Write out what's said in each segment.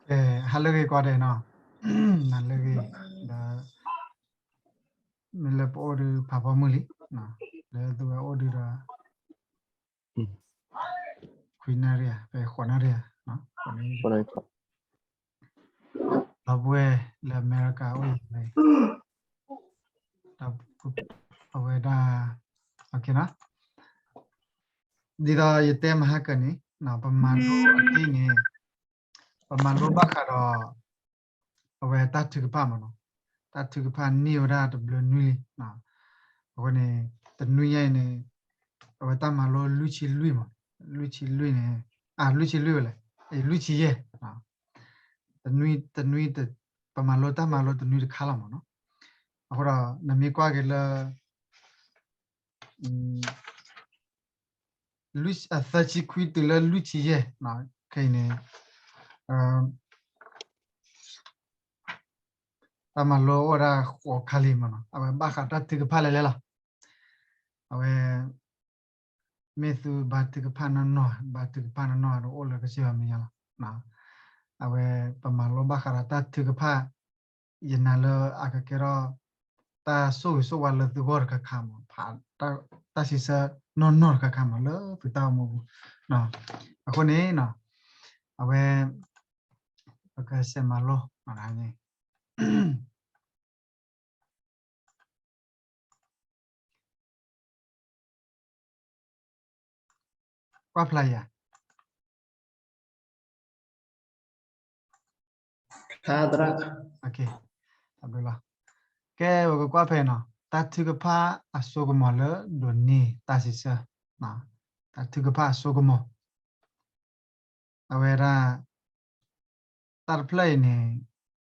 ဟါလၢအဂ့ၤကိးဂၤဒဲးနီၤ, နၤလၢအဂ့ၤ, ဒီး မ့ၢ်လၢပအိၣ်ဒုးဖးဖီမုၢ်လံ, လၢသုဝဲအိၣ်ဒုးဒီး ခွံနၣ်ရံၣ်ဧါ ဖဲဃိးနၣ်ရံၣ်ဧါ, ဒီပုၢ်ဝဲၢ်လၢအမဲရကၤအိၣ်အံၤ, ဒီးအဝဲဒၣ် ဒ်သိးယတဲမဟါကၢၤန့ၣ် ပမၤလိအသ့န့ၣ် ပမၤလိဘၣ်ဃးဒီး အဝဲတၢ်ထုကဖၣ်မးနီၤ, တၢ်ထုကဖၣ်န့ၢ်ဝဲဒၣ်တဘျုးနွံလံ, အဃိန့ၣ် တနွံညါအံၤန့ၣ် အဝဲတၢ်မၤလိလွံၢ်ဆံလွံၢ်မး, လွံၢ်ဆံလွံၢ်န့ၣ် အလွံၢ်ဆံလွံၢ်ဝဲလဲၣ်, လွံၢ်ဆံယဲၢ်, တနွံ တနွံ ပမၤလိတၢ်မၤလိတနွံတခါလီၤမးနီၤ, အဃိဒီးနမ့ၢ်ကွၢ်က့ၤလၢ လွံၢ် အသၢဆံခွံတုၤလၢလွံၢ်ဆံယဲၢ်, ခဲအံၤန့ၣ် တၢ်မၤလိအိၣ်ဝဲဒၣ်ဃိးခါလံမးနီၤ, အဝဲဘၣ်ဃးတၢ်ထုကဖၣ်လဲၣ်လဲၣ်လီၤ, အဝဲ မ့ၢ်သုဘါထုကဖၣ်နီၢ်နီၢ် ဘါထုကဖၣ်နီၢ်နီၢ်ဒီးအိၣ်လၢကစၢ်ယွၤမဲာ်ညါလီၤ, အဝဲပမၤလိဘၣ်ဃးဒီးတၢ်ထုကဖၣ် ယနာ်လၢအကကဲထီၣ် တၢ်ဆိၣ်ဂ့ၤဆိၣ်ဝါလၢသုဂီၢ်တခါခါမး, ဖးတၢ်စံးဆၢနီၢ်နီၢ်တခါခါမး လၢသုတၢ်အိၣ်မူပူၤ, အဃိန့ၣ် အဝဲ ပကဆဲးမၤလိ ကွၢ်ဖျါယၤ တဘျီလီၤ. ကဲ ပကကွၢ်ဖဲနီၤ, တၢ်ထုကဖၣ်အစိကမီၤလၢဒိးန့ၢ်တၢ်စံးဆၢ, တၢ်ထုကဖၣ်အစိကမီၤ အဝဲဒၣ် တၢ်တဖျၢၣ်အံၤန့ၣ်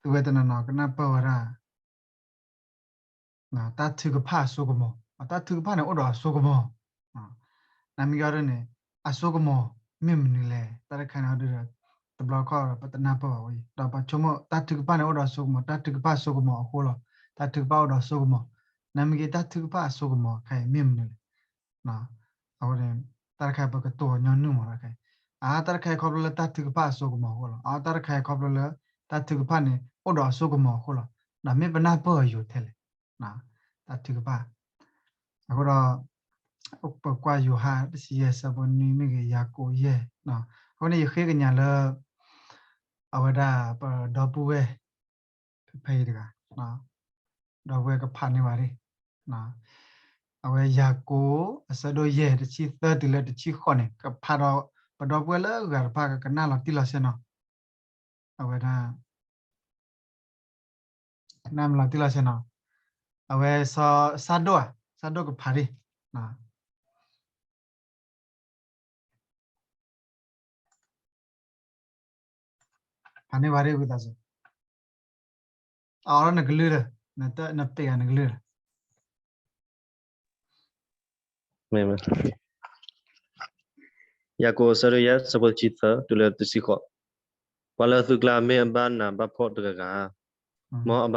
သုဝဲတနီၤနီၤကနၢ်ပၢၢ်ဝဲဒၣ် တၢ်ထုကဖၣ်အစိကမီၤ, တၢ်ထုကဖၣ်န့ၣ်အိၣ်ဒီးအစိကမီၤ, နမ့ၢ်ယီဒ်န့ၣ် အစိကမီၤမ့ၢ်မနုၤလဲၣ်, တၢ်တခါန့ၣ်အီၤဒ်ဒီး တဘျီခီၣ်ဒီးပတနၢ်ပၢၢ်ဘၣ်ဝဲအံၤ, ဒီးပဆိကမိၣ်တၢ်ထုကဖၣ်န့ၣ်အိၣ်ဒီးအစိကမီၤ, တၢ်ထုကဖၣ်အစိကမီၤအဃိလီၤ, တၢ်ထုကဖၣ်အိၣ်ဒီးအစိကမီၤ, နမ့ၢ်က့ၤတၢ်ထုကဖၣ်အစိကမီၤခဲအံၤမ့ၢ်မနုၤလဲၣ် အဃိန့ၣ် တၢ်တခါအံၤပကတိၤညီနုၢ်မးတခါအံၤ, အါ တၢ်တခါအံၤခီဖျိလၢတၢ်ထုကဖၣ်အစိကမီၤအဃိလီၤ, အါ တၢ်တခါအံၤခီဖျိလၢ တၢ်ထုကဖၣ်န့ၣ် အိၣ်ဒီးအစိကမီၤအဃိလီၤ, ဒီးမ့ၢ်ပနၢ်ပၢၢ်အယိာ်ထဲလဲၣ်, တၢ်ထုကဖၣ်, အဃိဒီး ပကွၢ်ယိၤဟၣ်တဆံယဲၢ်ဆၢဖိနွံမ့ၢ်ဂ့ၤ ယၤကိာ်ယဲၢ်, အဃိန့ၣ် ယဃ့ကညးလၢ အဝဲဒၣ်ပဒီပုၢ်ဝဲၢ် ဖဲဖဲအံၤတဂၤ ဒီပုၢ်ဝဲၢ်ကဖးန့ၢ်ဝဲဒၣ်, အဝဲယၤကိာ် အဆၢဒိၣ်ယဲၢ် တဆံသၢတုၤလၢတဆံဃိးန့ၣ် ကဖးဒီး ပဒီပုၢ်ဝဲၢ်လၢအဂၤတဖၣ်ကကနၣ်လီၤတံၢ်လီၤဆဲးနီၤ, အဝဲဒၣ် ကနၣ်မလီၤတံၢ်လီၤဆဲးနီၤ, အဝဲ ဆၢဒိၣ်ဧါ, ဆၢဒိၣ်ကဖးဒံး ဖးန့ၢ်ဝဲဒၣ်ဝံသးစူၤ, အအိၣ်လၢနကလုၢ်ဒီး နပ့ၤဂၤနကလုၢ်ဒီး ယၤကိာ် အဆၢဒိၣ်ယဲၢ် ဆၢဖိတဆံသၢ တုၤလၢတဆံဃိး, ပှၤလၢအသုကျါ မ့ၢ်အဘၣ်နးဘၣ်ဖှီၣ်တဂၤဂၤ, မ်အ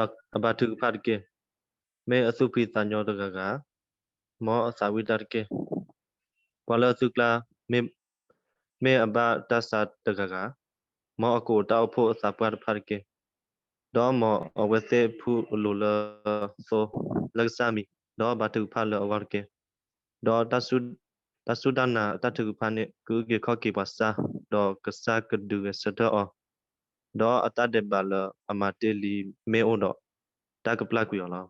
ဘါထုကဖၣ်တက့ၢ်. မ့ၢ်အသူၣ်ဖှံသးညီတဂၤဂၤ, မ်အသးဝံၣ်တၢ်တက့ၢ်. ပှၤလၢအသုကျါ မ့ၢ်အဘၣ်တၢ်ဆါတဂၤဂၤ, မ်အကိးတၢ်အိၣ်ဖှိၣ်အသးပှၢ်တဖၣ်တက့ၢ်. ဒီးမ်အဝဲသ့ၣ်ဖှူအလိၤလၢသိလၢကစၢ်မံၤ, ဒီးဘါထုကဖၣ်လၢအဂီၢ်တက့ၢ်. ဒီးတၢ်စူၢ်တၢ်နာ်အတၢ်ထုကဖၣ်န့ၣ် ကအုၣ်က့ၤခီၣ်က့ၤပှၤဆါ, ဒီးကစၢ်ကဒုးဂဲၤဆၢထၢၣ်အီၤ, ဒီးအတၢ်ဒဲးဘးလၢအမၤတ့ၢ်လံမ့ၢ်အိၣ်ဒီး, တၢ်ကပျၢ်ကွံာ်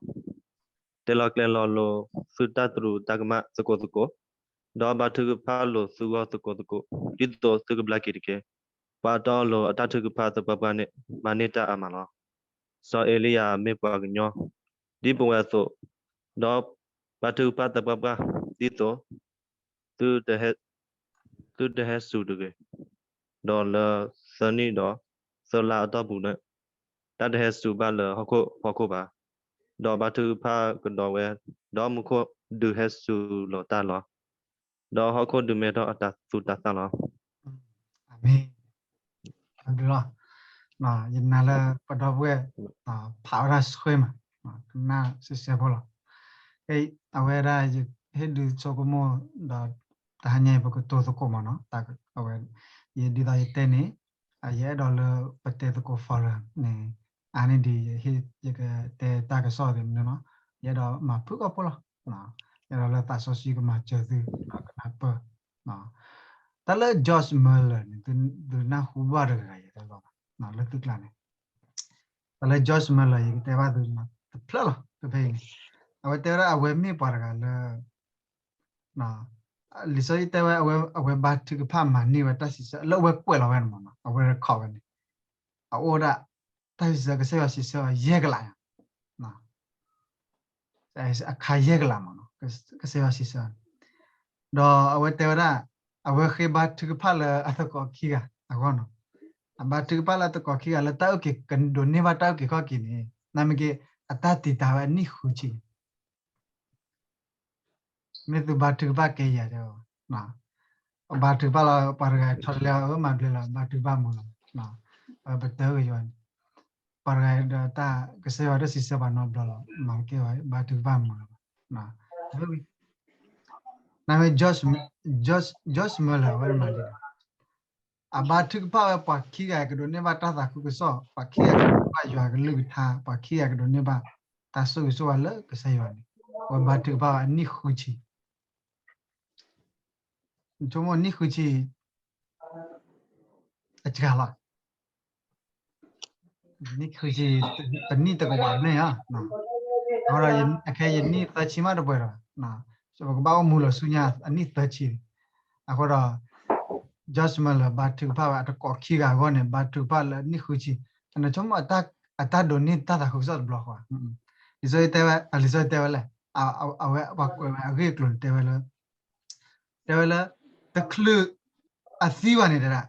အီၤလီၤ. တဲလီၤကျဲၤလီၤလိာ်သုတၢ်သရူးတၢ်ကမၣ်သကိးသကိး, ဒီးဘါထုကဖၣ်လိာ်သုဂီၢ်သကိးသကိး, ဒ်သိးသုကဘျါက့ၤတက့ၢ်. ပှၤအတီအလိၤအတၢ်ထုကဖၣ်သပှၢ်ပှၢ်န့ၣ် မၤန့ၢ်တၢ်အါမးလီၤ. စီၤအ့လံယၤမ့ၢ်ပှၤကညီ, ဒ်ပဝဲအသိး, ဒီးဘါထုကဖၣ်သပှၢ်ပှၢ်, ဒ်သိး သုတဟဲစူၤတဂ့ၤ, ဒီးလၢသၢနံၣ်ဒီးသၢလါအတီၢ်ပူၤန့ၣ်, တၢ်တဟဲစူၤဘၣ်လၢဟီၣ်ခိၣ်ဖီခိၣ်ဘၣ်. ဒီးဘါထုကဖၣ်ကဒီးဝဲ, ဒီးမူခိၣ်ဒုးဟဲစူၤလီၤတၢ်လီၤ. ဒီးဟီၣ်ခိၣ်ဒုးမဲထီၣ်အတၤသူတၤသၣ်လီၤ. အၤမ့ၣ်. ယနာ်လၢပဒီပုၢ်ဝဲၢ် ဖးဝဲဒၣ်ဆှဲမး, ကနၣ်စဲးစဲးဖိလီၤ. အဝဲဒၣ်ယဟ့ၣ်ဒုးဆိကမိၣ်ဒီး တဟါညါအံၤပကတိၤသကိးမးနီၤ, အဝဲ ယဒ်သိးယတဲန့ၣ် ယအဲၣ်ဒိးလၢပတဲသကိး forum န့ၣ် အါန့ၢ်ဒံး ယကတဲတၢ်ကစီၣ်သ့ၣ်မနုၤနီၤ, ယအဲၣ်ဒိးမၤဖုၣ်ကိာ်ဖိလီၤ. ယအဲၣ်ဒိးလၢသးစီဆှံကမၤစၢၤသု ကနၢ်ပၢၢ် တၢ်လၢ George Muller န့ၣ် သုနၢ်ဟူဘၣ်တဂၤဂၤ ယတဲဘၣ် လၢသုကျါန့ၣ် တၢ်လၢ George Muller ယကတဲဘၣ်သုတဖျၢၣ်လီၤ. ဖဲဖဲအံၤန့ၣ် အဝဲတဲဝဲဒၣ် အဝဲမ့ၢ်ပှၤတဂၤလၢ လံာ်စီဆှံတဲဝဲ အဝဲဘါထုကဖၣ်မၤန့ၢ်ဝဲတၢ်စံးဆၢ လၢအဝဲကွဲးလီၤဝဲန့ၣ်မ့ၢ်နီၤ အဝဲ record ဝဲန့ၣ် အအိၣ်ဒၣ် တၢ်စံးဆၢ ကစၢ်ယွၤစံးဆၢအီၤယဲၢ်ကလးညါ အခါယဲၢ်ကလးမ့ၢ်နီၤ ကစၢ်ယွၤစံးဆၢ ဒီးအဝဲတဲဝဲဒၣ် အဝဲဃ့ဘါထုကဖၣ်လၢအသကိးခံဂၤအဂီၢ်နီၤ အဘါထုကဖၣ်လၢအသကိးခံဂၤလၢတၢ်အုၣ်က့ၤ ကဒိးန့ၢ်ဘၣ်တၢ်အုၣ်က့ၤခီၣ်က့ၤန့ၣ် နမ့ၢ်က့ အတၢ်တံာ်တာ်ဝဲအနံၣ်ဃုဆံ မ့ၢ်သုဘါထုကဖၣ်ကဲယၤတဲ ဘါထုကဖၣ်လီၤ ပှၤတဂၤထီတလဲအမၤဘျဲလီၤ ဘါထုကဖၣ်မူလီၤ ပတၢ်ဂ့ၢ်ယွၤန့ၣ် ပှၤတဂၤဒီးတၢ်ကစၢ်ယွၤတၢ်စံးဆၢပှၤနီတဘျီလီၤ မၤကဲဝဲ ဘါထုကဖၣ်မူလီၤ နမ့ၢ် George Muller အဝဲမၤဒ်လဲၣ် အဘါထုကဖၣ်ဝဲပှၤခံဂၤကဒိးန့ၢ်ဘၣ်တၢ်သးခုကစီၣ် ပှၤခံဂၤကဒိးန့ၢ်ဘၣ်ယွၤကလုၢ်ကထါ ပှၤခံဂၤကဒိးန့ၢ်ဘၣ် တၢ်ဆိၣ်ဂ့ၤဆိၣ်ဝါလၢကစၢ်ယွၤန့ၣ် အဝဲဘါထုကဖၣ်ဝဲအနံၣ်ဃုဆံ နဆိကမိၣ်နံၣ်ဃုဆံ အစှၤလီၤ နံၣ်ဃုဆံ တနံၣ်တကဝးန့ၣ်ဧါ အဃိဒီး အခဲအံၤယနံၣ်သၢဆံမးတပှဲၤဒီး ပကဘၣ်အိၣ်မူလီၤဆူညါအနံၣ်သၢဆံ အဃိဒီး George Muller ဘါထုကဖၣ်ဝဲအသကိးခံဂၤအဂီၢ်န့ၣ် ဘါထုကဖၣ်လၢနံၣ်ဃုဆံ နဆိကမိၣ် အတၢ်ဒိးန့ၢ်တၢ်သးခုကစီၣ်တဘျီဃီ လံာ်စီဆှံတဲဝဲ လံာ်စီဆှံတဲဝဲလဲၣ် အဝဲပှၤကွဲးဝဲအဂ့ၢ်အကျိၤန့ၣ်တဲဝဲလၢ တဲဝဲလၢ တချုးအသံဘၣ်န့ၣ်တဒၣ်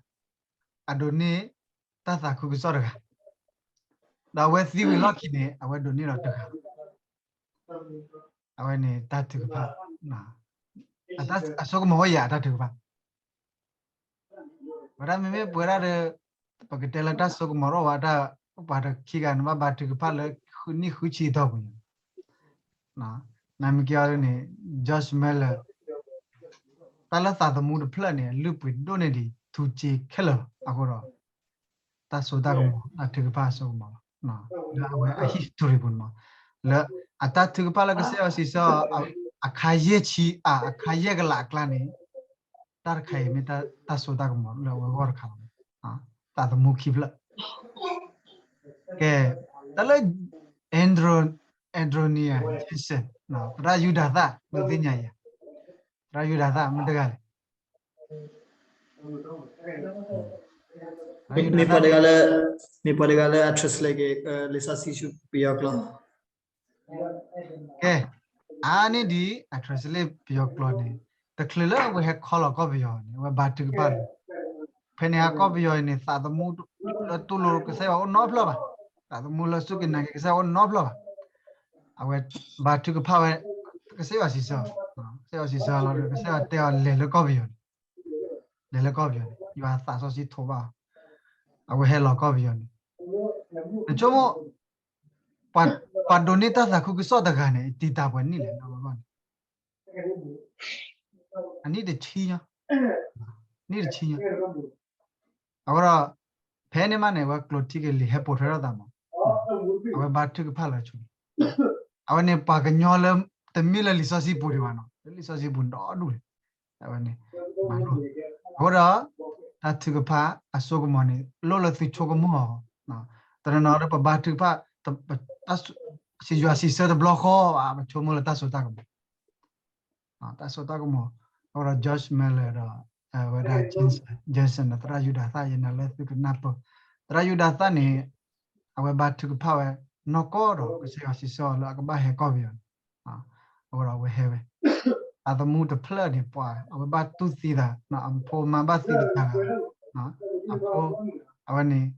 အဒိးန့ၢ်တၢ်သးခုကစီၣ်တဂၤ ဒီးအဝဲသံဝံၤလီၢ်ခံန့ၣ် အဝဲဒိးန့ၢ်ဒီးတဂၤ အဝဲန့ၣ်တၢ်ထုကဖၣ် အဆိကမိၣ်ဝဲယၤအတၢ်ထုကဖၣ် ဝဲဒၣ်မ့မ့ၢ်ပဝဲဒၣ်ဒီး ပကတဲလၢတၢ်ဆိကမိၣ်ထီၣ်ဝဲဒၣ် ပှၤတခံဂၤန့ၣ် ဘၣ်ဘါထုကဖၣ်လၢနံၣ်ဃုဆံအတီၢ်ပူၤန့ၣ် နမ့ၢ်က့ၤအီၤဒ်န့ၣ် George Muller တၢ်လၢသးသမူတဖျၢၣ်န့ၣ် လုၢ်ပှ့ၤဒိၣ်န့ၢ်ဒံးထူစ့ခဲလၢာ်လီၤ. အဃိဒီး တၢ်စိတၢ်ကမီၤ တၢ်ထုကဖၣ်အစိကမီၤလီၤ. လၢအဝဲအ history ပူၤန့ၣ်မး လၢအတၢ်ထုကဖၣ်လၢကစၢ်ယွၤစံးဆၢ အခါယဲၢ်ဆံ အ အခါယဲၢ်ကလးအကျါန့ၣ် တၢ်တခါအံၤမ့ၢ်တၢ်စိတၢ်ကမီၤလၢအဝဲအဂီၢ်တခါလီၤ. သးသမူခံဖျၢၣ် ကဲ တၢ်လၢ Andro Andronia Jensen သရၣ်ယူဒၤသၣ် မ့ၢ်သ့ၣ်ညါယၤ သရၣ်ယူဒၤသၣ် မ့ၢ်တဂၤလဲၣ် မ့ၢ်ပှၤတဂၤလၢ မ့ၢ်ပှၤတဂၤလၢအ translate က့ၤ လံာ်စီဆှံဆူပယီၤကျိာ် ကဲ အါန့ၢ်ဒံးအ translate ပယီၤကျိာ်န့ၣ် တချုးလၢအဝဲဟဲခီလီၤကီၢ်ပယီၤန့ၣ် အဝဲဘါထုကဖၣ်လီၤ. ဖဲန့ၣ်ဟဲကီၢ်ပယီၤအံၤန့ၣ် သးသမူလၢတူၢ်လိာ်ကစၢ်ယွၤအိၣ်နီတဖျၢၣ်ဘၣ်. သးသမူလၢစူၢ်က့ၤနာ်က့ၤကစၢ်ယွၤအိၣ်နီတဖျၢၣ်ဘၣ်. အဝဲဘါထုကဖၣ်ဝဲ ကစၢ်ယွၤစံးဆၢ ကစၢ်ယွၤစံးဆၢလီၤဒီး ကစၢ်ယွၤတဲအီၤလဲၤလၢကီၢ်ပယီၤန့ၣ် လဲၤလၢကီၢ်ပယီၤန့ၣ် ယွၤသးစီဆှံထိးဘၣ်အီၤ အဝဲဟဲလီၤကီၢ်ပယီၤန့ၣ် နဆိကမိၣ် ပှၤဒိးန့ၢ်တၢ်သးခုကစီၣ်တဂၤန့ၣ် တံာ်တာ်ပှဲၤနံၣ်လဲၣ် လၢအဂီၢ်န့ၣ် အနံၣ်တဆံညါ နံၣ်တဆံညါ အဃိဒီး ဖဲန့ၣ်မးန့ၣ် အဝဲကျိးထံက့ၤလံာ်ဟဲပိာ်ထွဲထီၣ်သးမး အဝဲဘါထုကဖၣ်လီၤဆိ အဝဲန့ၣ်ပှၤကညီလၢ တမ့ၢ်လၢလံာ်စီဆှံပူၤဒံးဘၣ်နီၤ လၢလံာ်စီဆှံပူၤဒီဒူၣ်န့ၣ် အဝဲန့ၣ် မၤလိ အဃိဒီး တၢ်ထုကဖၣ်အစိကမီၤန့ၣ် လိၣ်လၢသုဆိကမိၣ်အီၤ တနီၤနီၤဒီးပဘါထုကဖၣ် စံးယွၤစံးဆၢတဘျီဃီ ပဆိကမိၣ်လၢတၢ်စိတၢ်ကမီၤ တၢ်စိတၢ်ကမီၤ အဃိဒီး George Muller ဒီး ဝဲဒၣ် Jensen ဒီး သရၣ်ယူဒၤသၣ် ယနာ်လၢသုကနၢ်ပၢၢ် သရၣ်ယူဒၤသၣ်န့ၣ် အဝဲဘါထုကဖၣ်ဝဲ နီၢ်ကီၢ်ဒီး ကစၢ်ယွၤစံးဆၢအီၤလၢအကဘၣ်ဟဲကီၢ်ပယီၤန့ၣ် အဃိဒီးအဝဲဟဲဝဲ သးသမူတဖျၢၣ်န့ၣ် ပှၤ အဝဲဘၣ်တူၢ်သံသး အဖိမါဘၣ်သံသး အဖိ အဝဲန့ၣ်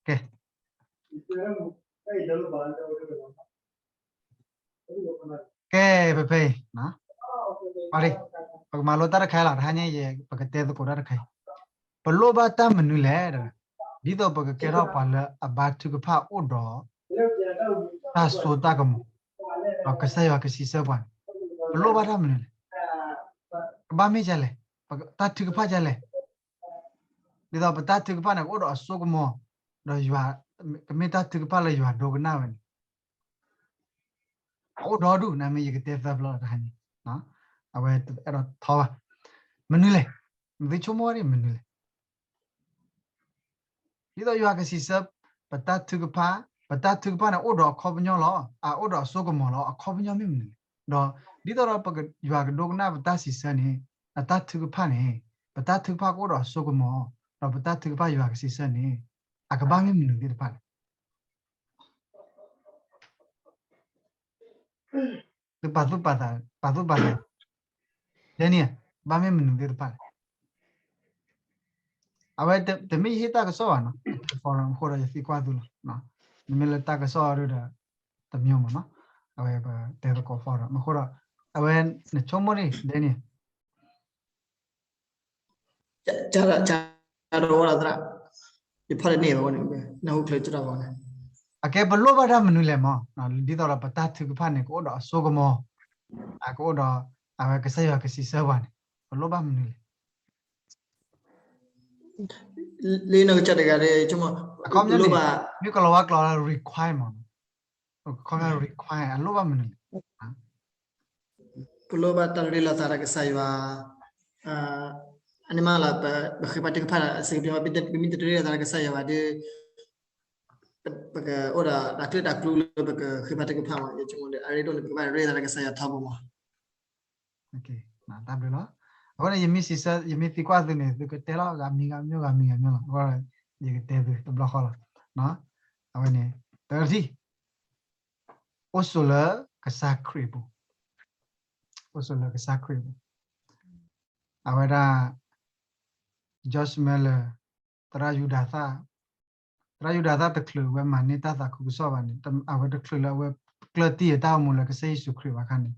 ကဲ ကဲ ဖဲဖဲအံၤ ပကမၤလိတၢ်တခါလီၤ တဟါညါယဲ ပကတဲသကိးတၢ်တခါအံၤ ပလိၣ်ဘၣ်တၢ်မနုၤလဲၣ် ဒ်သိးပကကဲထီၣ်ပှၤလၢအဘါထုကဖၣ်အိၣ်ဒီး တၢ်စိတၢ်ကမီၤ ဒီးကစၢ်ယွၤကစံးဆၢပှၤန့ၣ် ပလိၣ်ဘၣ်တၢ်မနုၤလဲၣ် ကဘၣ်မ့ၢ်ဒ်လဲၣ် တၢ်ထုကဖၣ်ဒ်လဲၣ် ဒ်သိးပတၢ်ထုကဖၣ်န့ၣ် ကအိၣ်ဒီးအစိကမီၤ, ဒီးယွၤ, ကမ့ၢ်တၢ်ထုကဖၣ်လၢယွၤဒိကနၣ်ဝဲန့ၣ် အအိၣ်ဒီဒူၣ်, နမ့ၢ်ယကတဲသၢဖျၢၣ်တဟါန့ၣ်, အဝဲအဲၣ်ဒိးထီဘၣ်, မနုၤလဲၣ်, နသုဆိကမိၣ်ဝဲဒၣ်မနုၤလဲၣ်. ဒ်သိးယွၤကစံးဆၢ ပတၢ်ထုကဖၣ်, ပတၢ်ထုကဖၣ်န့ၣ်အိၣ်ဒီးအခီပညီလီၤ, အအိၣ်ဒီးအစိကမီၤလီၤ, အခီပညီမ့ၢ်မနုၤလဲၣ်. ဒီးဒ်သိးဒီးယွၤကဒိကနၣ်ပတၢ်စံးဆၢန့ၣ်, အတၢ်ထုကဖၣ်န့ၣ်, ပတၢ်ထုကဖၣ်ကအိၣ်ဒီးအစိကမီၤ, ဒီးပတၢ်ထုကဖၣ်ယွၤကစံးဆၢန့ၣ်, အကဘၣ်မ့ၢ်မနုၤသ့ၣ်တဖၣ်လဲၣ်. သုပာ်သူၣ်ပာ်သး, ပာ်သူၣ်ပာ်သး, ဒဲန့ၣ်, ဘၣ်မ့ၢ်မနုၤသ့ၣ်တဖၣ်လဲၣ်. အဝဲတမ့ၢ်ယဟ့ၣ်တၢ်ကစီၣ်ဘၣ်နီၤ, အတဲသကိးအဃိဒီးယသံကွၢ်သုလီၤ. နမ့ၢ်လၢတၢ်ကစီၣ်ဒီး တမျိုးမးနီၤ, အဝဲပတဲသကိးဖီဒီး မ့ၢ်ဃိဒီး, အဝဲနဆိကမိၣ်န့ၣ် ဒဲန့ၣ် တၢ်ဒီးဝဲဒၣ်သရၣ်, ယဖီၣ်တန့ၢ်ဘၣ်ဝဲန့ၣ်, နၢ်ဟူချၢကၠီတၢ်ဂီၤန့ၣ်, အကဲပလိၣ်ဘၣ်တၢ်မနုၤလဲၣ်မး, ဒ်သိးဒီးပတၢ်ထုကဖၣ်န့ၣ် ကအိၣ်ဒီးအစိကမီၤ, အကအိၣ်ဒီး, အဝဲကစၢ်ယွၤကစံးဆၢပှၤန့ၣ်, ပလိၣ်ဘၣ်မနုၤလဲၣ်. လၢနကစၢ်တဂၤဒီး, အခီပညီန့ၣ်, မ့ၢ်ကလီၤဝါကျိာ်လၢ require မး, အခီပညီ require အလိၣ်ဘၣ်မနုၤလဲၣ်. ပလိၣ်ဘၣ်တၢ်ရ့လိာ်သးဒီးကစၢ်ယွၤ, အန့ၣ်မးလၢ ပဃ့ဘါထုကဖၣ်ဒီး စံးကပၤ ပမ့ၢ်တရ့လိာ်သးဒီးကစၢ်ယွၤဘၣ်ဒီး, ပကအိၣ်ဒီးတၢ်ချၢတၢ်ကျူလၢပကဃ့ဘါထုကဖၣ်မး, ယဆိကမိၣ်ဒီး အရ့ဒိၣ်န့ၣ် ပကဘၣ်ရ့လိာ်သးဒီးကစၢ်ယွၤထီဘိမး. တၢ်ဘျုးလီၤ. အဃိန့ၣ် ယမ့ၢ်စံးဆၢ, ယမ့ၢ်သံကွၢ်သုန့ၣ် သုကတဲလီၤဂၤမံၤဂၤမံၤဂၤမံၤဂၤမံၤလီၤ, အဃိဒီး ယကတဲသုတဘျီဃီလီၤ. အဝဲန့ၣ်တထံၣ်, အိၣ်ဆိးလၢကစၢ်ခရံာ်အပူၤ, အိၣ်ဆိးလၢကစၢ်ခရံာ်အပူၤ, အဝဲဒၣ် George Muller, သရၣ်ယူဒၤသၣ်, သရၣ်ယူဒၤသၣ်တချုးအဝဲမၤန့ၢ်တၢ်သးခုကစီၣ်ဘၣ်န့ၣ်, အဝဲတချုးလၢအဝဲကျၢၢ်တံၢ်အတၢ်အိၣ်မူလၢကစၢ်ယ့ၣ်ၡူးခရံာ်ဘၣ်အခါန့ၣ်,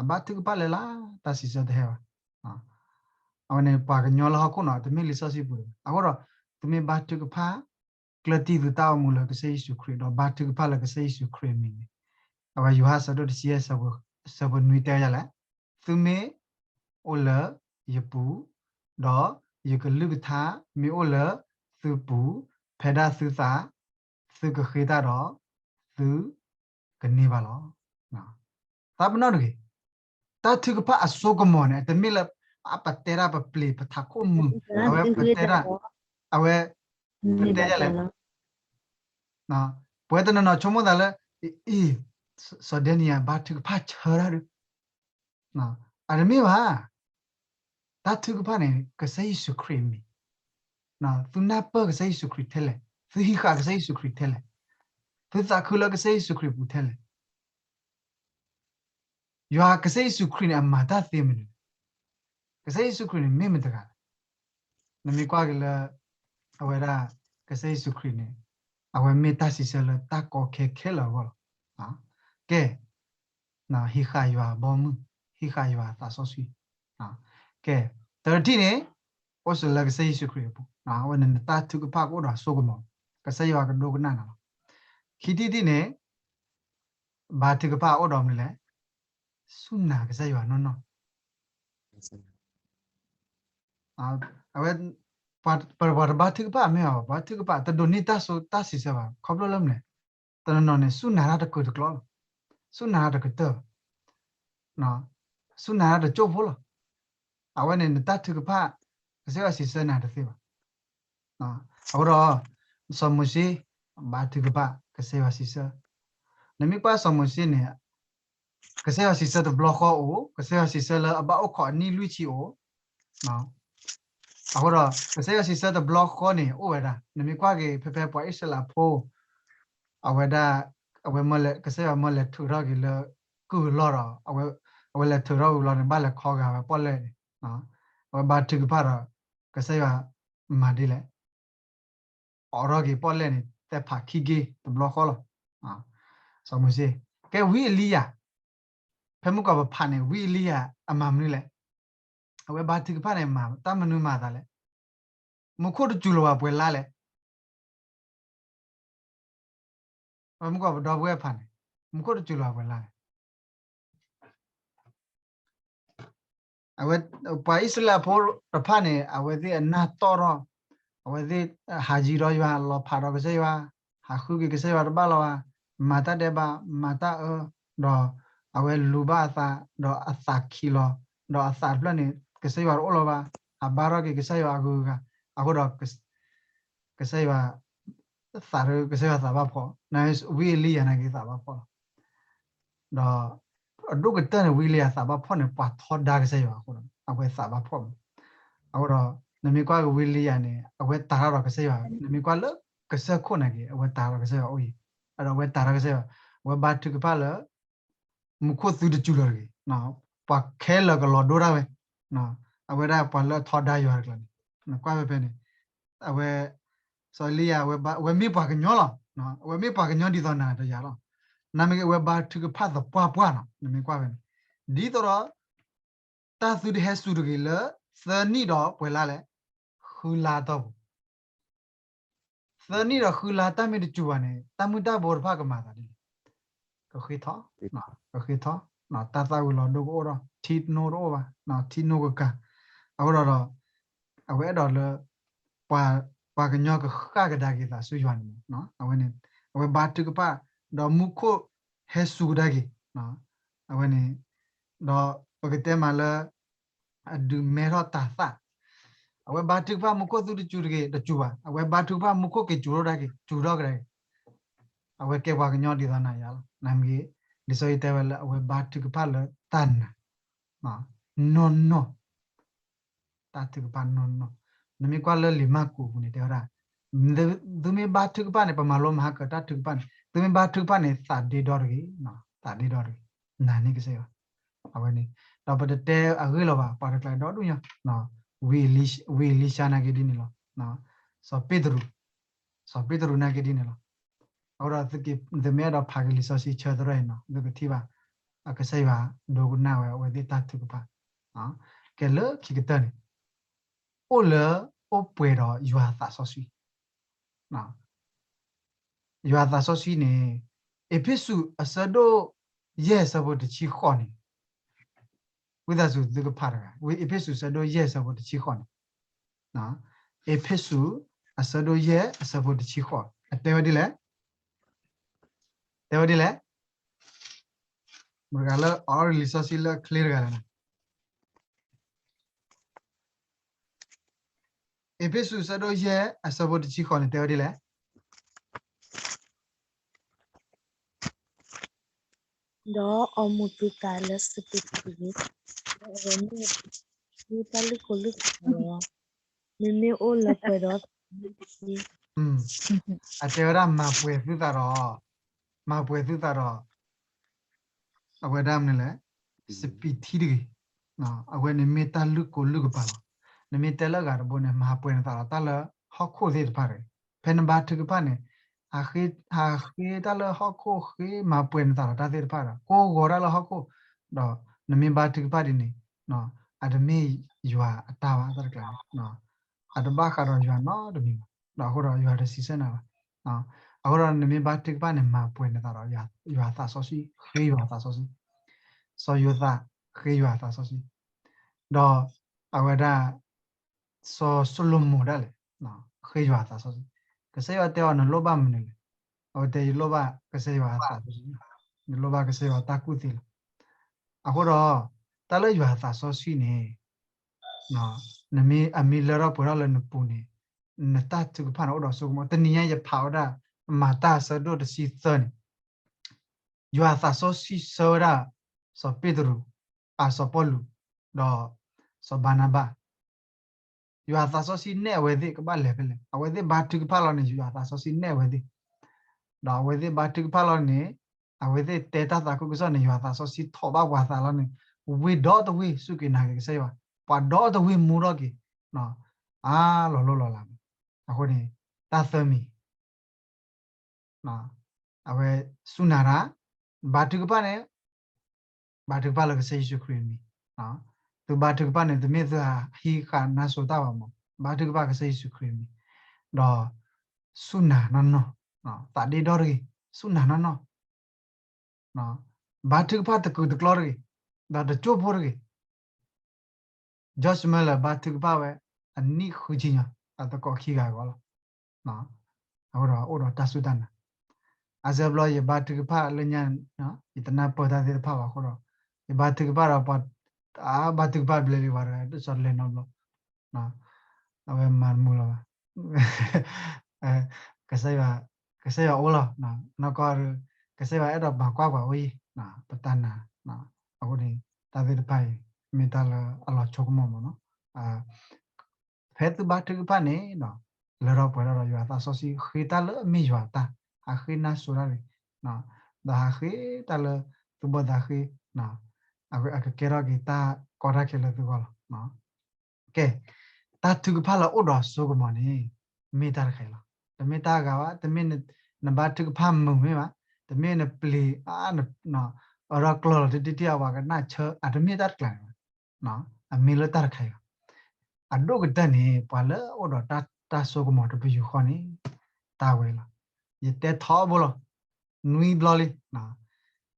အဘါထုကဖၣ်လၢ်လၢ် တၢ်စံးဆၢတဟဲဘၣ်. အဝဲန့ၣ်ပှၤကညီလၢဟီၣ်ခိၣ်နီၤ တမ့ၢ်လံာ်စီဆှံပူၤတဂ့ၤ. အဃိဒီး သုမ့ၢ်ဘါထုကဖၣ် ကျၢၢ်တံၢ်သုတၢ်အိၣ်မူလၢကစၢ်ယ့ၣ်ၡူးခရံာ် ဒီးဘါထုကဖၣ်လၢကစၢ်ယ့ၣ်ၡူးခရံာ်အမံၤန့ၣ်, အဝဲယိၤဟၣ်အဆၢဒိၣ်တဆံယဲၢ် အဆၢဖိနွံတဲဝဲဒ်လဲၣ်, သုမ့ၢ်အိၣ်လၢယပူၤ, ဒီးယကလုၢ်ကထါမ့ၢ်အိၣ်လၢသုပူၤ, ဖဲဒၣ်သုသး, သုကဃ့တၢ်ဒီး, သုကန့ၢ်ဘၣ်လီၤ. သးပနီၣ်တဂ့ၤ, တၢ်ထုကဖၣ်အစိကမီၤန့ၣ် တမ့ၢ်လၢ အပတဲဒၣ်ပပျ့ၤပထးခိၣ်မုာ်, အဝဲပတဲဒၣ်, အဝဲပတဲဒ်လဲၣ်, ပဝဲတနီၤနီၤဆိကမိၣ်သးလၢ အံၤ, စီၤဒဲနံယၤဘါထုကဖၣ်ဆၢတၢ်ဒီး, အတမ့ၢ်ဘၣ်. တၢ်ထုကဖၣ်န့ၣ် ကစၢ်ယ့ၣ်ၡူးခရံာ်အမံၤ, သုနၢ်ပၢၢ်ကစၢ်ယ့ၣ်ၡူးခရံာ်ထဲလဲၣ်, သုဟံးဃာ်ကစၢ်ယ့ၣ်ၡူးခရံာ်ထဲလဲၣ်, သုသးခုလၢကစၢ်ယ့ၣ်ၡူးခရံာ်အပူၤထဲလဲၣ်. ယွၤကစၢ်ယ့ၣ်ၡူးခရံာ်န့ၣ် အမၤတၢ်သ့မနုၤလဲၣ်. ကစၢ်ယ့ၣ်ၡူးခရံာ်န့ၣ် မ့ၢ်မတၤတဂၤလဲၣ်. နမ့ၢ်ကွၢ်က့ၤလၢ အဝဲဒၣ် ကစၢ်ယ့ၣ်ၡူးခရံာ်န့ၣ် အဝဲမ့ၢ်တၢ်စံးဆၢလၢတၢ်ကီခဲခဲလၢာ်အဂီၢ်လီၤ. ကဲ, ဟံးဃာ်ယွၤအဘီအမုၢ်, ဟံးဃာ်ယွၤအသးစီဆှံ. ကဲ, တထံၣ်န့ၣ် အိၣ်ဆိးလၢကစၢ်ယ့ၣ်ၡူးခရံာ်အပူၤ, အဝဲန့ၣ်နတၢ်ထုကဖၣ်ကအိၣ်ဒီးအစိကမီၤ, ကစၢ်ယွၤကဒိကနၣ်နၤလီၤ. ခံထံၣ်တထံၣ်န့ၣ် ဘါထုကဖၣ်အိၣ်ဒီးမနုၤလဲၣ်, စူၢ်နာ်ကစၢ်ယွၤနီၢ်နီၢ်. အဝဲ, ပှၤတဘါထုကဖၣ်မ့ၢ်ဘၣ်, ပှၤထုကဖၣ်တဒိးန့ၢ်တၢ်စိတၢ်ဆံးဆၢဘၣ်, ခီဖျိလၢမနုၤလဲၣ်, တနီၤနီၤန့ၣ် စူၢ်နာ်တၢ်တကၢၤတကျီလီၤ, စူၢ်နာ်တၢ်တကတၢၢ်ဘၣ်, စူၢ်နာ်တၢ်တကၠိၢ်ဖိလီၤ. အဝဲန့ၣ် နတၢ်ထုကဖၣ် ကစၢ်ယွၤစံးဆၢနၤတသ့ဘၣ်. အဃိဒီး စီၤမိၤၡ့ ဘါထုကဖၣ် ကစၢ်ယွၤစံးဆၢ, နမ့ၢ်ကွၢ်စီၤမိၤၡ့န့ၣ် ကစၢ်ယွၤစံးဆၢတဘျီဃီအိၣ်, ကစၢ်ယွၤစံးဆၢလၢအဘၣ်အိၣ်ခိးအနံၣ်လွံၢ်ဆံအိၣ်. အဃိဒီး ကစၢ်ယွၤစံးဆၢတဘျီဃီန့ၣ် အိၣ်ဝဲဒၣ်, နမ့ၢ်ကွၢ်က့ၤ ဖဲဖဲပှၤအံၣ်စရ့လးဖိ အဝဲဒၣ်, အဝဲ, ကစၢ်ယွၤမၢလဲၤထုးထီၣ်က့ၤလၢကုၢ်အလီၢ်ဒီး, အဝဲလဲၤထုးထီၣ်ဝံၤလီၤန့ၣ် ဘၣ်လဲၤခီဂာ်ဝဲပီၣ်လဲၣ်န့ၣ်, အဝဲဘါထုကဖၣ်ဒီး ကစၢ်ယွၤမၤဒ်လဲၣ်, အိးထီၣ်က့ၤပီၣ်လဲၣ်န့ၣ် သဲဖးခံက့တဘျီဃီလီၤ. စီၤမိၤၡ့, ကဲဝံအ့လံယၤ, ဖဲမုၢ်ကီၢ်ပဖးန့ၣ် ဝံအ့လံယၤအမၤမနုၤလဲၣ်. အဝဲဘါထုကဖၣ်န့ၣ် မၤတၢ်မနုၤမၤသးလဲၣ်. မူခိၣ်တစူၤလီၤဘၣ်ပှဲၤလါလဲၣ်. ဖဲမုၢ်ကီၢ်ပဒီပုၢ်ဝဲၢ်ဖးန့ၣ် မူခိၣ်တစူၤလီၤဘၣ်ပှဲၤလါလဲၣ်. အဝဲ, ပှၤအံၣ်စရ့လးဖိတဖၣ်န့ၣ် အဝဲသ့ၣ်အနၢ်တီၢ်ထီၣ်, အဝဲသ့ၣ်ဟးယံၤဒီးယွၤ, လီၤဖးဒီးကစၢ်ယွၤ, ဟးဃုက့ၤကစၢ်ယွၤတဘၣ်လီၤဘၣ်, မၤတၢ်ဒဲးဘး, မၤတၢ်အၢ, ဒီးအဝဲလူၤဘၣ်အသး, ဒီးအသးခံးလီၤ, ဒီးအသးတဖျၢၣ်န့ၣ် ကစၢ်ယွၤတအိၣ်လီၤဘၣ်, ဟးဘါထီၣ်က့ၤကစၢ်ယွၤအဂုၤအဂၤ, အဃိဒီး ကစၢ်ယွၤ သးကစၢ်ယွၤသးဘၣ်ဖှီၣ်, နဝံအ့လံယၤနာ်က့သးဘၣ်ဖှီၣ်လီၤ. ဒီးအဒိၣ်ကတၢၢ်န့ၣ် ဝံအ့လံယၤသးဘၣ်ဖှီၣ်န့ၣ် ပှၤထီဒါကစၢ်ယွၤအဃိဒီး အဝဲသးဘၣ်ဖှီၣ်မး. အဃိဒီး နမ့ၢ်ကွၢ်က့ၤဝံအ့လံယၤန့ၣ် အဝဲတၤထီၣ်ဒီးကစၢ်ယွၤ, နမ့ၢ်ကွၢ်လၢကစၢၢ်ခိၣ်နာ်က့ အဝဲတၤထီၣ်ကစၢ်ယွၤအိၣ်အံၤ, ဒီးအဝဲတၤထီၣ်ကစၢ်ယွၤ, အဝဲဘါထုကဖၣ်လၢ မူခိၣ်သုတစူၤလီၤတဂ့ၤ, ပှၤခဲလၢာ်ကလီၤဒိတၢ်ဝဲ, အဝဲဒၣ်ပှၤလၢအထီဒါယွၤတကျါန့ၣ်, နကွၢ်ဖဲဖဲန့ၣ်, အဝဲ စီၤအ့လံယၤ အဝဲမ့ၢ်ပှၤကညီလီၤ, အဝဲမ့ၢ်ပှၤကညီဒ်သိးနၤဒီးယၤလီၤ. နမ့ၢ်က့ၤအဝဲဘါထုကဖၣ်သပှၢ်ပှၢ်လီၤ, နမ့ၢ်ကွၢ်ဖဲန့ၣ်, ဒ်သိးဒီး တၢ်သုတဟဲစူၤတဂ့ၤလၢ သၢနံၣ်ဒီးပှဲၤလါလဲၣ်, ဃုလါတီၢ်ပူၤ သၢနံၣ်ဒီးဃုလါတၢ်မ့ၢ်တစူၤဘၣ်န့ၣ် တၢ်မုၢ်တၢ်ဘိတဖၣ်ကမၤသးဒ်လဲၣ်, ကဃ့ထီၣ်, ကဃ့ထီၣ်, တၢ်သၣ်ဝံၤလီၤဒိကအိၣ်ထီၣ်, ထံနိတအိၣ်ဘၣ်, ထံနိကကၤ, အဃိဒီး အဝဲအဲၣ်ဒိးလၢ ပှၤကညီကဃၣ်ကဒါက့ၤသးဆူယွၤန့ၣ်, အဝဲန့ၣ် အဝဲဘါထုကဖၣ်, ဒီးမူခိၣ်ဟဲစူၤကဒါက့ၤ, အဝဲန့ၣ်, ဒီးပကတဲမးလၢ အဒုးမဲထီၣ်တၤသၣ်, အဝဲဘါထုကဖၣ်မူခိၣ်သုတစူၤတဂ့ၤ, တစူၤဘၣ်, အဝဲဘါထုကဖၣ်မူခိၣ်က့ၤစူၤထီၣ်ကဒါက့ၤ, စူၤထီၣ်ကဒါက့ၤ, အဝဲကဲပှၤကညီဒ်သိးနၤယၤလီၤ. နမ့ၢ်က့ၤ လံာ်စီဆှံတဲဝဲလၢအဝဲဘါထုကဖၣ်လၢတၢ်နာ်, နီၢ်နီၢ်, တၢ်ထုကဖၣ်နီၢ်နီၢ်, နမ့ၢ်ကွၢ်လၢလံာ်မၢ်ကူးအပူၤန့ၣ် တဲဝဲဒၣ်, သုမ့ၢ်ဘါထုကဖၣ်န့ၣ် ပမၤလိမၤဟါကၢၤတၢ်ထုကဖၣ်န့ၣ် သုမ့ၢ်ဘါထုကဖၣ်န့ၣ် သးဒ့ဒီတဂ့ၤ, သးဒ့ဒီတဂ့ၤ, နာ်န့ၢ်ကစၢ်ယွၤ, အဝဲန့ၣ်, ဒီးပတတဲအဂ့ၢ်လီၤဘၣ်, ပှၤတကျါဒီဒူၣ်ညါ, ဝံအ့လံၡါနာ်က့ဒ်န့ၣ်လီၤ, စီၤပ့းတရူး, စီၤပ့းတရူးနာ်က့ဒ်န့ၣ်လီၤ. အဃိဒီးသုမ့ၢ်အဲၣ်ဒိးဖးက့ၤလံာ်စီဆှံဆၢသရၣ်အံၤနီၤ သုကထံၣ်ဘၣ် ကစၢ်ယွၤဒိကနၣ်ဝဲအဝဲသ့ၣ်တၢ်ထုကဖၣ်, ကဲလၢခံကတၢၢ်န့ၣ် အိၣ်လၢအိၣ်ပှဲၤဒီးယွၤအသးစီဆှံ, ယွၤအသးစီဆှံန့ၣ် အ့းဖ့းစူးအဆၢဒိၣ်ယဲၢ်အဆၢဖိတဆံဃိးန့ၣ် ဝံသးစူၤသုကဖးတဂၤ, အ့းဖ့းစူးအဆၢဒိၣ်ယဲၢ်အဆၢဖိတဆံဃိးန့ၣ်, အ့းဖ့းစူးအဆၢဒိၣ်ယဲၢ်အဆၢဖိတဆံဃိး, အတဲဝဲဒ်လဲၣ်, တဲဝဲဒ်လဲၣ်, မတၤတဂၤလၢအီလံာ်စီဆှံလၢအချ့တဂၤလဲၣ်န့ၣ်, အ့းဖ့းစူးအဆၢဒိၣ်ယဲၢ်အဆၢဖိတဆံဃိးန့ၣ် တဲဝဲဒ်လဲၣ်. ဒီးအီမူၤသုသးလၢစပံးထံတဂ့ၤ, ဒီးအဝဲမ့ၢ်တၢ်လုၢ်ကိလုၢ်ကပၤလီၤ. မ့မ့ၢ်အိၣ်လၢပှဲၤဒီး အတဲဝဲဒၣ်မၤပှဲၤသုသးဒီး, မၤပှဲၤသုသးဒီး အဝဲဒၣ်မနုၤလဲၣ်, စပံးထံတဂ့ၤ, အဝဲန့ၣ်မ့ၢ်တၢ်လုၢ်ကိလုၢ်ကပၤလီၤ. နမ့ၢ်တဲလၢအဂၤတဘိန့ၣ် မၤပှဲၤနသးဒီးတၢ်လၢဟီၣ်ခိၣ်သ့ၣ်တဖၣ်တဂ့ၤ, ဖဲနဘါထုကဖၣ်န့ၣ် ဟးဃ့တၢ်လၢဟီၣ်ခိၣ်, ဃ့မၤပှဲၤနသးဒီးတၢ်သ့ၣ်တဖၣ်ဒီး ကိးဂီၤတၢ်လၢဟီၣ်ခိၣ်, ဒီးနမ့ၢ်ဘါထုကဖၣ်ဒ်န့ၣ် အတမ့ၢ်ယွၤအတၢ်ဘၣ်တၢ်တကျါန့ၣ်, အတဘၣ်ဃးဒီးယွၤနီတမံၤဘၣ်, ဒီးအဃိဒီးယွၤတစံးဆၢနၤဘၣ်. အဃိဒီးနမ့ၢ်ဘါထုကဖၣ်န့ၣ် မၤပှဲၤနသးဒီးယွၤအသးစီဆှံ, ဃ့ယွၤအသးစီဆှံ, စီၤယိၤသး ဃ့ယွၤအသးစီဆှံ, ဒီးအဝဲဒၣ် စီၤၡလိၤမိၣ်ဒၣ်လဲာ် ဃ့ယွၤအသးစီဆှံ, ကစၢ်ယွၤတဲအီၤ နလိၣ်ဘၣ်မနုၤလဲၣ်, အဝဲတဲ ယလိၣ်ဘၣ်ကစၢ်ယွၤအသးစီဆှံ, ယလိၣ်ဘၣ်ကစၢ်ယွၤအတၢ်ကူၣ်သ့လီၤ. အဃိဒီး တၢ်လၢယွၤအသးစီဆှံန့ၣ် နမ့ၢ်အမံၤလၢထီၣ်ပှဲၤထီၣ်လၢနပူၤန့ၣ် နတၢ်ထုကဖၣ်န့ၣ်အိၣ်ဒီးစိကမီၤ. တနံၤညါယဖးဝဲဒၣ် မၤတၢ်အဆၢဒိၣ်တဆံသၢန့ၣ် ယွၤအသးစီဆှံဆှၢဝဲဒၣ် စီၤပ့းတရူး, အစီၤပီလူး, ဒီးစီၤဘၤနဘၤ, ယွၤအသးစီဆှံနဲၣ်အဝဲသ့ၣ်ကဘၣ်လဲၤဖဲလဲၣ်. အဝဲသ့ၣ်ဘါထုကဖၣ်လီၤန့ၣ် ယွၤအသးစီဆှံနဲၣ်အဝဲသ့ၣ်, ဒီးအဝဲသ့ၣ်ဘါထုကဖၣ်လီၤန့ၣ် အဝဲသ့ၣ်တဲတၢ်သးခုကစီၣ်န့ၣ် ယွၤအသးစီဆှံထိးဘၣ်ပှၤသးလီၤန့ၣ် ဝ့ၢ်ဒီတဝ့ၢ်စူၢ်က့ၤနာ်က့ၤကစၢ်ယွၤ, ပှၤဒီတဝ့ၢ်မူထီၣ်က့ၤ အါလီၤလိၢ်လီၤလး. အဃိန့ၣ် တၢ်သၢမံၤ အဝဲစူၢ်နာ်တၢ်, ဘါထုကဖၣ်န့ၣ် ဘါထုကဖၣ်လၢကစၢ်ယ့ၣ်ၡူးခရံာ်အမံၤ, သုဘါထုကဖၣ်န့ၣ် တမ့ၢ်သုဟးဟံးဃာ်နါစိၤတၢ်ဘၣ်မး, ဘါထုကဖၣ်ကစၢ်ယ့ၣ်ၡူးခရံာ်အမံၤ, ဒီးစူၢ်နာ်နီၢ်နီၢ်, သးဒ့ဒီတဂ့ၤ, စူၢ်နာ်နီၢ်နီၢ် ဘါထုကဖၣ်တကုာ်တကျီတဂ့ၤ, ဒီးတကၠိၢ်ဖိတဂ့ၤ. George Muller ဘါထုကဖၣ်ဝဲ အနံၣ်ဃုဆံညါ အသကိးခံဂၤအဂီၢ်လီၤ. အဃိဒီးအိၣ်ဒီးတၢ်စူၢ်တၢ်နာ်, အါစုအါဘျီယဘါထုကဖၣ်လၢညါ, ယတနၢ်ပၢၢ်တၢ်သ့ၣ်တဖၣ်ဘၣ်အဃိဒီး, ယဘါထုကဖၣ်ဒီးပှၤ, အါဘါထုကဖၣ်ဘျဲလံဝဲတဂၤ တစီတလဲနီတဘျီ, အဝဲမၤတမုာ်လၢၤဘၣ်. ကစၢ်ယွၤ, ကစၢ်ယွၤအိၣ်လီၤ, နီၢ်ကီၢ်, ကစၢ်ယွၤအဲၣ်ဒိးမၤကွၢ်ပှၤအိၣ်အံၤ, ပတၢ်နာ်, အဃိန့ၣ်, တၢ်သ့ၣ်တဖၣ်အံၤ, မ့ၢ်တၢ်လၢအလီၤဆိကမိၣ်မးနီၤ. ဖဲသုဘါထုကဖၣ်န့ၣ်ဒီး, လၢထီၣ်ပှဲၤထီၣ်ဒီးယွၤအသးစီဆှံ ဃ့တၢ်လၢအမ့ၢ်ယွၤအတၢ်, ဟးဃ့နၢ်စိၤတၢ်ဂ့ၤ, ဒီးဟးဃ့တၢ်လၢသုဘီၣ်သးဃ့, အကကဲထီၣ်က့ၤတၢ်ကီတၢ်ခဲလၢသုဂီၢ်လီၤ. ကဲ, တၢ်ထုကဖၣ်လၢအိၣ်ဒီးစိကမီၤန့ၣ်, မ့ၢ်တၢ်တခါအံၤလီၤ. တမ့ၢ်တၢ်ဂၤဘၣ်, တမ့ၢ်နဘါထုကဖၣ်မုာ်မ့ၢ်ဘၣ်, တမ့ၢ်နပျံၤ, အၢ, အၢဒီးကျီၢ်လီၤတထံၣ်ထံၣ်အဝဲကနၣ်ဆၢ, အတမ့ၢ်တၢ်တခါအံၤဘၣ်. အမ့ၢ်လၢတၢ်တခါအံၤလီၤ. အဒိၣ်ကတၢၢ်န့ၣ် ပှၤလၢအိၣ်ဒီးတၢ်စိကမီၤတပယူာ်ဃီန့ၣ်, တၢ်ဝဲလီၤ. ယတဲထီဘိလီၤ, နွံဘျီလံ,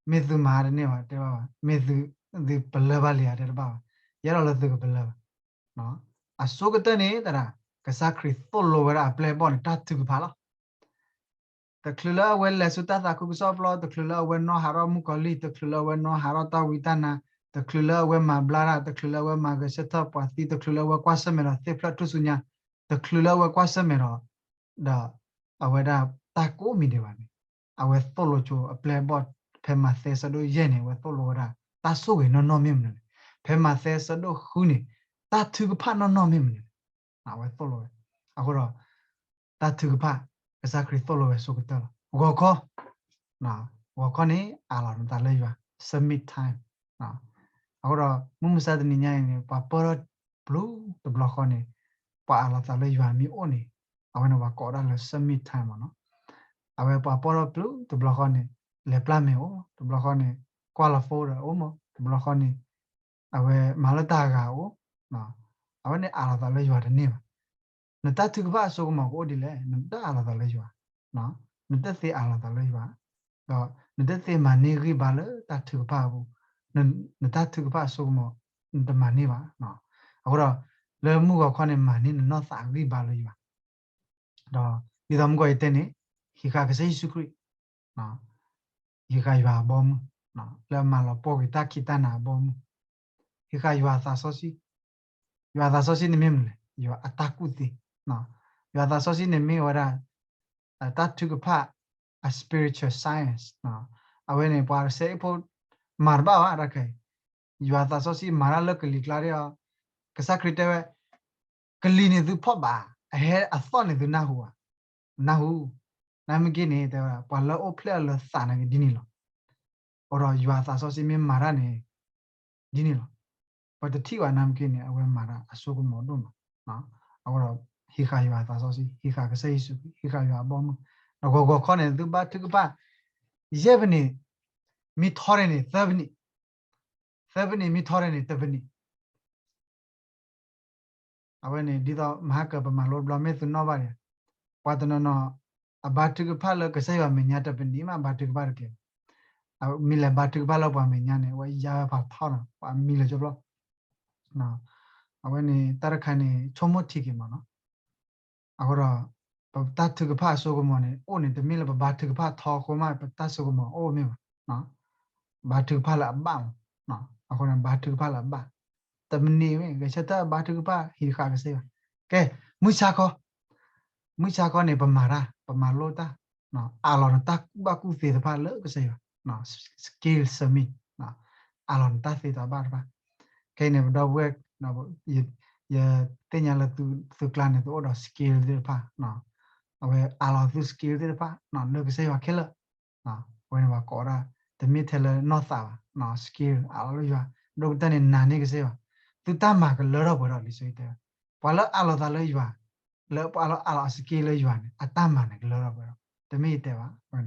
မ့ၢ်သုမၤတန့ၢ်ဘၣ်တဲဘၣ်ဘၣ်, မ့ၢ်သုပလၢၢ်ဘၣ်လံဧါတဲတဘၣ်ဘၣ်, ယအဲၣ်ဒိးလၢသုကပလၢၢ်ဘၣ်. အဆိကတၢၢ်န့ၣ်သရၣ်, ကစၢ်ခရံာ်သိၣ်လိဝဲဒၣ်အပျဲၢ်အဘီၣ်န့ၣ် တၢ်ထုကဖၣ်လီၤ. တချုးလၢအဝဲလဲၤဆူတၢ်သးခုကစီၣ်ပျီ, တချုးလၢအဝဲနီၣ်ဟးထီၣ်မုၣ်ကီၤလံၢ်, တချုးလၢအဝဲနီၣ်ဟးထီၣ်တၢ်ဝံတၢ်နါ, တချုးလၢအဝဲမၤဘျါတၢ်, တချုးလၢအဝဲမၤဂဲၤဆၢထၢၣ်ပှၤသံ, တချုးလၢအဝဲကွၢ်ဆၢၣ်မဲာ်ဒီးသ့ၣ်ဖျၢၣ်ထူၣ်စုညါ, တချုးလၢအဝဲကွၢ်ဆၢၣ်မဲာ်ဒီး, ဒီးအဝဲဒၣ်တၢ်ကိးမံၤဒဲးဘၣ်န့ၣ်, အဝဲသိၣ်လိကၠိအပျဲၢ်အဘီၣ်, ဖဲမးသဲဆၢဒိၣ်ယဲၢ်န့ၣ် အဝဲသိၣ်လိဝဲဒၣ်, တၢ်ဆိၣ်ဂ့ၤနီၢ်နီၢ်မ့ၢ်မနုၤလဲၣ်. ဖဲမးသဲဆၢဒိၣ်ဃုန့ၣ်, တၢ်ထုကဖၣ်နီၢ်နီၢ်မ့ၢ်မနုၤလဲၣ်. အဝဲသိၣ်လိဝဲ, အဃိဒီး တၢ်ထုကဖၣ်, ကစၢ်ခရံာ်သိၣ်လိဝဲဆိကတၢၢ်လီၤ. ဂီၤခီ, ဂီၤခီန့ၣ် အးလီၤနသးလၢယွၤ, submit time. အဃိဒီး မုၢ်မဆါတနံၤညါအံၤန့ၣ် ပှၤပၢၢ်ထီၣ်ပျုၤတဘျီဃီန့ၣ်, ပှၤအးလီၤသးလၢယွၤမ့ၢ်အိၣ်န့ၣ်, အဝဲန့ၣ်ပှၤကိးဒၣ်လၢ submit time မ့ၢ်နီၤ. အဝဲပှၤပၢၢ်ထီၣ်ပျုၤတဘျီဃီန့ၣ်, လဲၤပျၢ်မဲာ်အိၣ်, တဘျီဃီန့ၣ်, ကွၢ်လီၤ phone ဒီးအိၣ်မး, တဘျီဃီန့ၣ်, အဝဲမၤလၢတၢ်ဂၤအိၣ်, အဝဲန့ၣ်အးလီၤသးလၢယွၤတန့ၢ်ဘၣ်. နတၢ်ထုကဖၣ်အစိကမီၤကအိၣ်ဒ်လဲၣ်, နတအးလီၤသးလၢယွၤ, နတသ့အးလီၤသးလၢယွၤ, ဒီးနတသ့မၤန့ၢ်ဂံၢ်ဘါလၢတၢ်ထုကဖၣ်အပူၤ, နတၢ်ထုကဖၣ်အစိကမီၤ, နတမၤန့ၢ်ဘၣ်. အဃိဒီး, လၢမုၢ်ဂီၤခီန့ၣ် မၤန့ၢ်နနီၢ်သးဂံၢ်ဘါလၢယွၤ ဒီးဒ်သိးမုၢ်ဂီၤယတဲန့ၣ်, ဟံးဃာ်ကစၢ်ယ့ၣ်ၡူးခရံာ်, ဟံးဃာ်ယွၤအဘီအမုၢ်, လၢအမၤလီၤပှီၢ်ကွံာ်တၢ်ခံးတၢ်နၤအဘီအမုၢ်, ဟံးဃာ်ယွၤအသးစီဆှံ, ယွၤအသးစီဆှံန့ၣ်မ့ၢ်မနုၤလဲၣ်, ယွၤအတၢ်ကူၣ်သ့, ယွၤအသးစီဆှံန့ၣ်မ့ၢ်ဝဲဒၣ် တၢ်ထုကဖၣ်အ spiritual science, အဝဲန့ၣ် ပှၤစဲအ့ၣ်ဖိမၤတဘၣ်ဘၣ်တၢ်ခဲအံၤ, ယွၤအသးစီဆှံမၤတၢ်လၢကလံၤကျါဒ်အီၤ, ကစၢ်ခရံာ်တဲဝဲ, ကလံၤန့ၣ်သုဖီၣ်ဘၣ်, အဟဲအသီၣ်န့ၣ်သုနၢ်ဟူဧါ, နၢ်ဟူ, နမ့ၢ်က့န့ၣ် တဲဝဲဒၣ် ပှၤလၢအအိၣ်ဖျဲၣ်အီၤလၢသးနာ်က့ဒ်န့ၣ်လီၤ. အဃိဒီးယွၤအသးစီဆှံမ့ၢ်မၤတၢ်န့ၣ် ဒ်န့ၣ်လီၤ. ပတထံၣ်ဘၣ်နမ့ၢ်က့န့ၣ် အဝဲမၤတၢ်အစိကမီၤဒိၣ်မး, အဃိဒီး ဟံးဃာ်ယွၤအသးစီဆှံ, ဟံးဃာ်ကစၢ်ယ့ၣ်ၡူးခရံာ်, ဟံးဃာ်ယွၤအဘီအမုၢ်, ဒီးဂီၤဂီၤခီန့ၣ် သုဘါထုကဖၣ် ယဲၢ်ပနံး, မ့ၢ်ထီရဲၣ်န့ၣ် သၢပနံး, သၢပနံးမ့ၢ်ထီရဲၣ်န့ၣ် တပနံး အဝဲန့ၣ် ဒ်သိးမဟါကပမၤလိတဘျီ မ့ၢ်သုနီၣ်ဘၣ်န့ၣ်, ပှၤတနီၤနီၤ အဘါထုကဖၣ်လၢကစၢ်ယွၤမဲာ်ညါတပနံးမး ဘါထုကဖၣ်တကဲ, မ့ၢ်လဲၤဘါထုကဖၣ်လၢပှၤမဲာ်ညါန့ၣ် အဝဲယါဝဲဖးထီနီၤ ပှၤမံလၢာ်ကၠိဖျီ, အဝဲန့ၣ် တၢ်တခါန့ၣ် ဆိကမိၣ်ထံက့ၤမးနီၤ. အဃိဒီး ပတၢ်ထုကဖၣ်အစိကမီၤန့ၣ် အိၣ်န့ၣ် တမ့ၢ်လၢပဘါထုကဖၣ်ထီအဃိမး ပတၢ်စိကမီၤအိၣ်မ့ၢ်ဘၣ်, ဘါထုကဖၣ်လၢအဘၣ်မး, အဃိန့ၣ် ဘါထုကဖၣ်လၢအဘၣ်, တမနံးမ့ၢ်ဂဲၤဆၢထၢၣ်ဘါထုကဖၣ် ဟံးဃာ်ကစၢ်ယွၤ, ကဲ, မုၢ်ဆါခီ, မုၢ်ဆါခီန့ၣ် ပမၤတၢ် ပမၤလိတၢ်, အးလီၤနတၢ်ကူၣ်ဘၣ်ကူၣ်သ့တဖၣ်လၢကစၢ်ယွၤ, skill submit, အးလီၤနတၢ်သ့တၢ်ဘၣ်တဖၣ်, ခဲအံၤန့ၣ် ပဒီပုၢ်ဝဲၢ်, ယသ့ၣ်ညါလၢသုကျါန့ၣ် သုအိၣ်ဒီး skill သ့ၣ်တဖၣ်, အဝဲအးလီၤသု skill သ့ၣ်တဖၣ် လၢကစၢ်ယွၤခဲလၢာ်, အဝဲန့ၣ်ပှၤကိးဒၣ်, တမ့ၢ်ထဲလၢနီၢ်သးဘၣ်, skill အးလီၤလၢယွၤ, ဒိၣ်ကတၢၢ်န့ၣ် နာ်န့ၢ်ကစၢ်ယွၤ, သုတၢ်မၤကလၢထီၣ်ပှဲၤထီၣ်လံ လံာ်စီဆှံတဲဝဲ, ပှၤလၢအးလီၤသးလၢယွၤ, လၢပှၤလၢအးလီၤအ skill လၢယွၤန့ၣ် အတၢ်မၤန့ၣ်ကလၢထီၣ်ပှဲၤထီၣ်, တမ့ၢ်ယတဲဘၣ်, စံး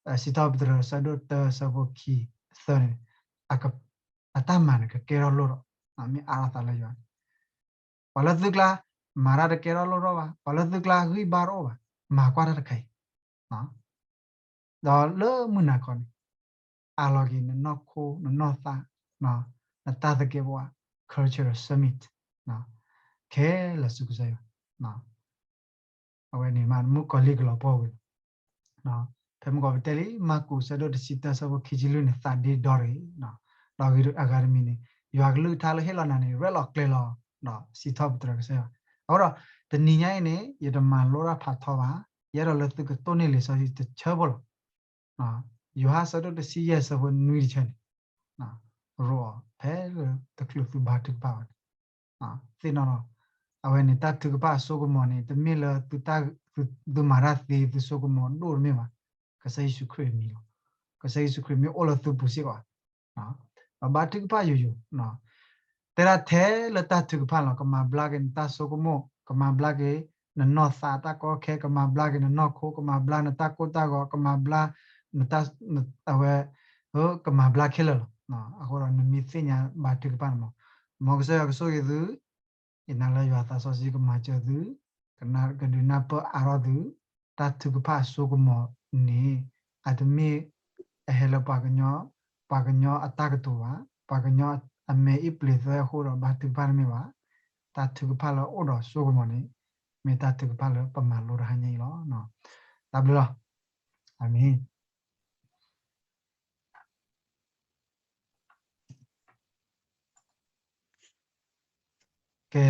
ထီၣ်ပတြၢၤ ဆၢဒိၣ်တၢ ဆၢဖိခံ သၢန့ၣ်, အတၢ်မၤန့ၣ်ကကဲထီၣ်လိၣ်ထီၣ်, မ့ၢ်အးလီၤသးလၢယွၤန့ၣ်, ပှၤလၢသုကျါ မၤတၢ်တကဲထီၣ်လိၣ်ထီၣ်ဘၣ်, ပှၤလၢသုကျါဂံၢ်ဘါတအိၣ်ဘၣ်, မၤကွၢ်တၢ်တခါအံၤ, ဒီးလၢမုၢ်နၤခီန့ၣ်, အးလီၤက့ၤနနီၢ်ခိ နနီၢ်သး, နတၢ်သကဲးပဝး, cultural submit, ခဲလၢာ်ဆူကစၢ်ယွၤ အဝဲန့ၣ်မး မုၣ်ကီၤလံၢ်ကလီၤပှီၢ်ဝံၤလီၤ. ဖဲမုၢ်ကီၤပတဲလံ မၢ်ကူးဆၢဒိၣ်တဆံတၢ ဆၢဖိခံဆံလွံၢ်န့ၣ် သးဒ့ဒီတဂ့ၤ. ဒီးဂ့ၤအဂၤတမံၤန့ၣ် ယွၤကလုၢ်ကထါလၢဟ့ၣ်လီၤနၤန့ၣ် ရဲၣ်လီၤကျဲၤလီၤ ဒီးစံးထီၣ်ပတြၢၤကစၢ်ယွၤ. အဃိဒီး တနံၤညါအံၤန့ၣ် ယတမၤလိတၢ်ဖးထီဘၣ်, ယအဲၣ်ဒိးလၢသုကတိၢ်န့ၢ်လံာ်စီဆှံတဆၢဖိလီၤ. ယိၤဟၣ်ဆၢဒိၣ်တဆံယဲၢ် ဆၢဖိနွံတဆၢန့ၣ် ရိအီၤ ဖဲလၢတချုးသုဘါထုကဖၣ်ဘၣ်န့ၣ် သ့ၣ်နီၣ်ဒီး အဝဲန့ၣ်တၢ်ထုကဖၣ်အစိကမီၤန့ၣ် တမ့ၢ်လၢ သုမၤတၢ်သ့ သုစိကမီၤဒိၣ်တမ့ၢ်ဘၣ်. ကစၢ်ယ့ၣ်ၡူးခရံာ်အမံၤလီၤ. ကစၢ်ယ့ၣ်ၡူးခရံာ်မ့ၢ်အိၣ်လၢသုပူၤစ့ၢ်ကီး ဒီးဘါထုကဖၣ်ယိာ်ယိာ် တဲဒၣ်ထဲလၢတၢ်ထုကဖၣ်လီၤ. ကမၤဘျါက့ၤနတၢ်စိကမီၤ, ကမၤဘျါက့ၤ နနီၢ်သးတၢ်ကီခဲ, ကမၤဘျါက့ၤနနီၢ်ခိ, ကမၤဘျါနတၢ်ကိၢ်တၢ်ဂီၤ, ကမၤဘျါ နတၢ် အဝဲ ကမၤဘျါခဲလၢာ်လီၤ. အဃိဒီးနမ့ၢ်သ့ၣ်ညါဘါထုကဖၣ်န့ၣ်မး, မ်ကစၢ်ယွၤကဆိၣ်ဂ့ၤသု, ယနာ်လၢယွၤသးစီဆှံကမၤစၢၤသု, ကဒုးနၢ်ပၢၢ်အါထီၣ်သု, တၢ်ထုကဖၣ်အစိကမီၤန့ၣ် အတမ့ၢ် အဟဲလၢပှၤကညီ ပှၤကညီအတၢ်ကတိၤဘၣ်, ပှၤကညီအမဲာ်အံၣ်ပျ့ၤသၢအဃိဒီးဘါထုကဖၣ်တမ့ၢ်ဘၣ်. တၢ်ထုကဖၣ်လၢအအိၣ်ဒီးစိကမီၤန့ၣ် မ့ၢ်တၢ်ထုကဖၣ်လၢပမၤလိတဟါညါအံၤလီၤ. တၢ်ဘျုးလီၤ. အၤမ့ၣ်. ကဲ